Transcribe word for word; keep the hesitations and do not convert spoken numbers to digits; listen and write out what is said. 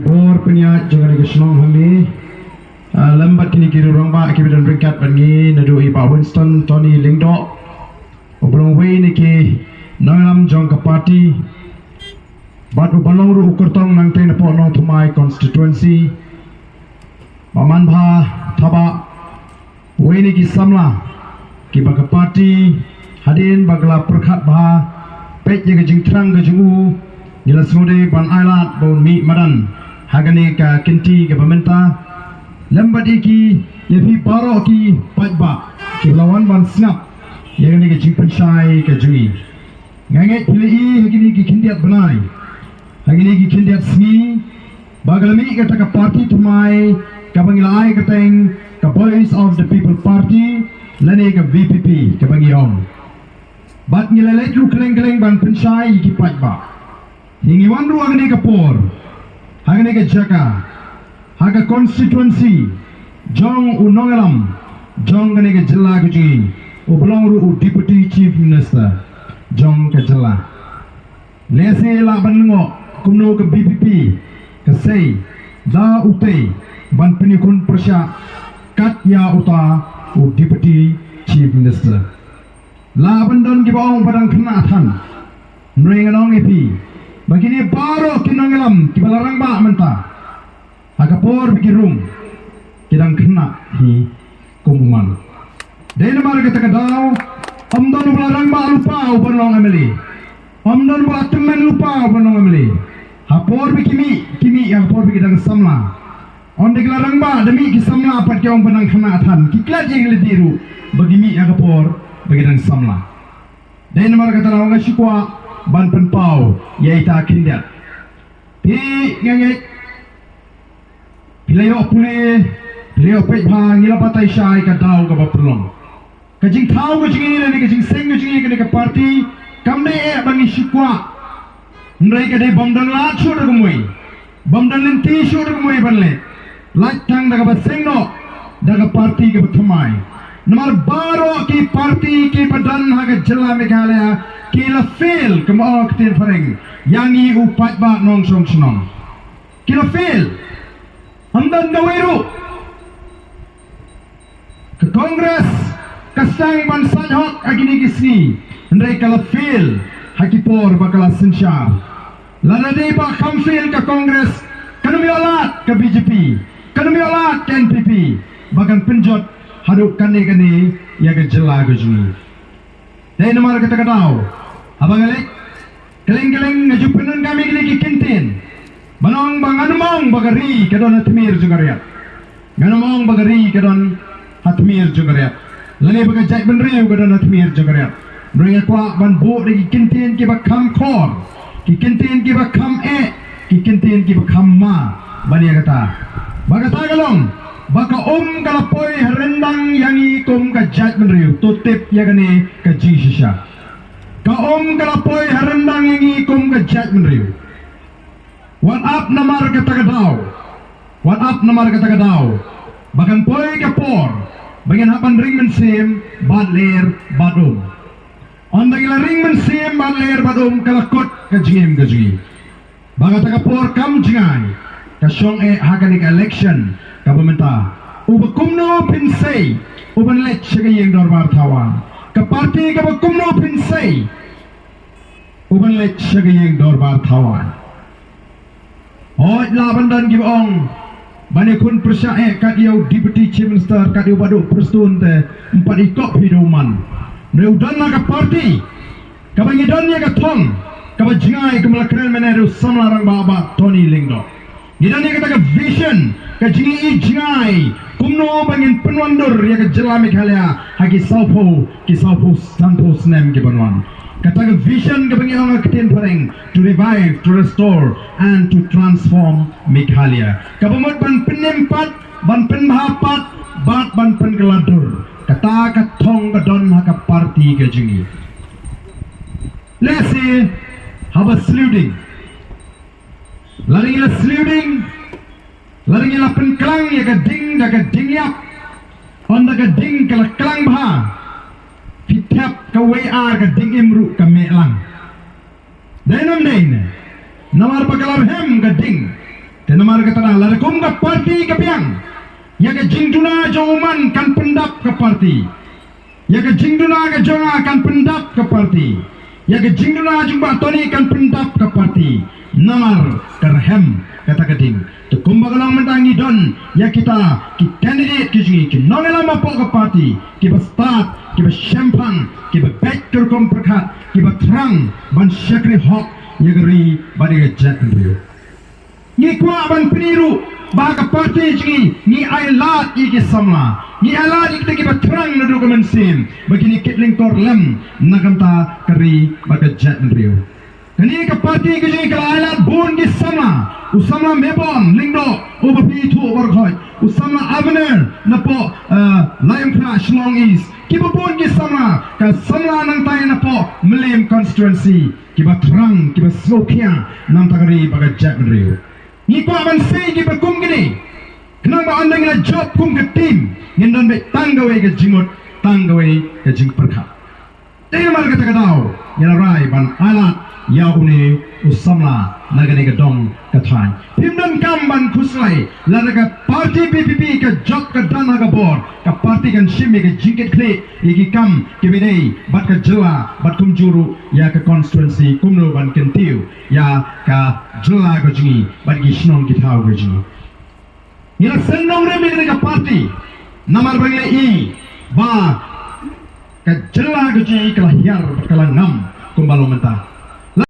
Bor pynïaid jong kane ka shnong hangne, ah, lem bad kine ki rangbah kiba don ryngkat bad ngi, naduh i Bah Winston Tony Lyngdoh, uba long uwei na ki nongïalam jong ka party, bad uba long ruh u kyrtong nangtei napoh Nongthymmai constituency, Bah Manbha Thabah, uwei na ki samla kiba ka party hadien ba ka la pyrkhat bha, peit ïa ka jingthrang ka jong u, ngi la sngewdei ban ailad ba un mih madan ha kane ka kynti kaba mynta. Lem bad ïa ki, ïa phi baroh ki paidbah kiba la wan ban sngap ïa kane ka jingpynshai ka jong ngi. Nga ngeit phi la i ha kine ki khyndiat bnai, ha kine ki khyndiat sngi, ba ka la mih kata ka party thymmai kaba ngi la ai kyrteng ka Voice of the People Party, lane ka V P P kaba ngi ong. Bad ngi la leit ruh kylleng kylleng ban pynshai ïa ki paidbah. Hi ngi wan ruh ha kane ka por, ha kane ka jaka, ha ka constituency jong u nongïalam jong kane ka jylla ka jong ngi, uba long ruh u Deputy Chief Minister jong ka jylla. Lehse lah ban lyngngoh kumno ka V P P ka sei da utei ban pynïakhun pyrshah kat ïa uta u Deputy Chief Minister. Lah ban don kiba ong ba dang khynnah than. Hynrei ngan ong ïa phi ba kine baroh ki nongïalam kiba la rangbah mynta, ha ka por ba ki rung, ki dang khynnah hi kum u man. Dei namar kata ka daw, ym don uba la rangbah lypa u ban long M L A. Ym don uba la tymmen lypa u ban long M L A. Ha por ba ki mih, ki mih ha por ba ki dang samla. Ynda ki la rangbah da mih ki samla pat ki ong ba dang khynnah than, ki klet ïa ki lade ruh ba ki mih ha ka por ba ki dang samla. Dei namar kata nga shu kwah ban pynpaw ïa ita khyndiat. Phi, nga ngeit phi la ïoh pule, phi la ïoh peit bha, ngi la batai shai ka daw kaba pynlong. Ka jingthaw ka jong ngi lane ka jingseng ka jong ngi kane ka party kam dei eh ba ngi shu kwah. Hynrei ka dei bym don lad shuh da kumwei, bym don lynti shuh da kumwei ban leh. Lait tang da kaba seng noh da ka party kaba thymmai. Namar baroh ki party kiba don ha ka jylla Meghalaya ki la fail, kumba ong ka ktien phareng, ïa ngi u paidbah nongshong shnong. Ki la fail. Ym don kawei ruh. Ka Congress ka sdang ban sait hok ha kine ki sngi, hynrei ka la fail ha ki por ba ka la synshar. Lada dei ba kam fail ka Congress, kan ym ïoh lad ka B J P, kan ym ïoh lad ka N P P ba kan pynjot haduh kane kane ïa ka jylla ka jong ngi. Dei namar kata ka daw, haba nga leit kylleng kylleng nga ju pyndonkam ïa kine ki kyntien ban ong ba ngan ym ong ba ka ri ka don ha tmier jong ka riat. Ngan ym ong ba ka ri ka don ha tmier jong ka riat, lane ba ka jaitbynriew ka don ha tmier jong ka riat. Hynrei nga kwah ban buh da ki kyntien kiba kham khor, ki kyntien kiba kham eh, ki kyntien kiba kham ma ban ïa kata. Ba kata ka long ba ka um ka la poi ha ryndang ïa ngi kum ka jaitbynriew. To tip ïa kane ka jingshisha. Ka um ka la poi ha ryndang ïa ngi kum ka jaitbynriew. Wat ap namar kata ka daw, wat ap namar kata ka daw ba kan poi ka por ba ngin hap ban ring mynsiem bad ler bad um. Ynda ngi la ring mynsiem bad ler bad um, ka la kut ka jingim ka jong ngi. Ba kata ka por kam jngai, ka shong eh ha kane ka election kaba mynta. Uba kumno phin sei uban leit sha ka ïing dorbar thaw aiñ? Ka party kaba kumno phin sei uban leit sha ka ïing dorbar thaw aiñ? Hooid, lah ban don kiba ong ban ïakhun pyrshah eh kat ïa u Deputy Chief Minister, kat ïa u Bah Duh Prestone te ym pat ïoh phi da u man. Hynrei u don ha ka party kaba ngi don ïa ka thong kaba jngai, kaba la kren mynne da u samla rangbah Bah Tony Lyngdoh. Ngi don ïa kata ka vision, ka jingïohi jngai kumno ba ngin pynwandur ïa ka jylla Meghalaya ha ki sawphew, ki sawphew sanphew snem ki ban wan. Kata ka vision kaba ngi ong ha ka ktien phareng, to revive, to restore and to transform Meghalaya. Kaba mut ban pynim pat, ban pynbha pat bad ban pynkylla dur. Kata ka thong ka don ha ka party ka jong ngi. Lehse haba sliewding, lada ngi la sliewding, lada ngi la pynklang ïa ka ding da ka ding ïap, ynda ka ding ka la klang bha, phi thep kawei ar ka ding im ruh ka meh lang. Dei nam dei ne? Namar ba ka la rhem ka ding. Te namar kata, lada kum ka party ka biang, ïa ka jingduna jong u Man kan pyndap ka party. Ïa ka jingduna ka jong nga kan pyndap ka party. Ïa ka jingduna jong Bah Tony kan pyndap ka party. Namar ka rhem kata ka ding. Te kumba ka long mynta ngi don ïa kita ki candidate ki jong ngi, ki nongïalam hapoh ka party, kiba stad, kiba shemphang, kiba beit ka rukom pyrkhat, kiba thrang ban shakri hok ïa ka ri bad ïa ka jaitbynriew. Ngi kwah ban pyni ruh ba ka party jong ngi, ngi ailad ïa ki samla, ngi ailad ïa kita kiba thrang naduh ka mynsiem ba kin ïa kit lyngkor lem na ka bynta ka ri bad ka jaitbynriew. Kane ka party ka jong ngi ka la ailad bun ki samla, u samla Mebon Lyngdoh uba phi ithuh baroh khoit, u samla Abner napoh, eh, Laitumkhrah Shillong East, kiba bun ki samla, ka samla nangtai napoh Mylliem constituency, kiba thrang, kiba sngewkhia na ka bynta ka ri bad ka jaitbynriew. Ngi kwah ban sei kiba kum kine, khnang ba ynda ngi la jop kum ka team, ngin don beit tang kawei ka jingmut, tang kawei ka jingpyrkhat. Te namar kata ka daw ngi la rai ban ailad ïa une u samla na kane ka dong ka thaiñ. Phim donkam ban khuslai, lada ka party VPP ka jop ka don ha ka bor, ka party kan shim ïa ka jingkitkhlieh ïa ki kam kiba ïadei bad ka jylla bad kumjuh ruh ïa ka constituency, kumno ban kyntiew ïa ka jylla ka jong ngi bad ki shnong ki thaw ka jong ngi. Ngi la seng nongrim ïa kane ka party namar ba ngi la i ba ka jylla ka jong ngi ka la hiar bad ka la ngam kumba long mynta.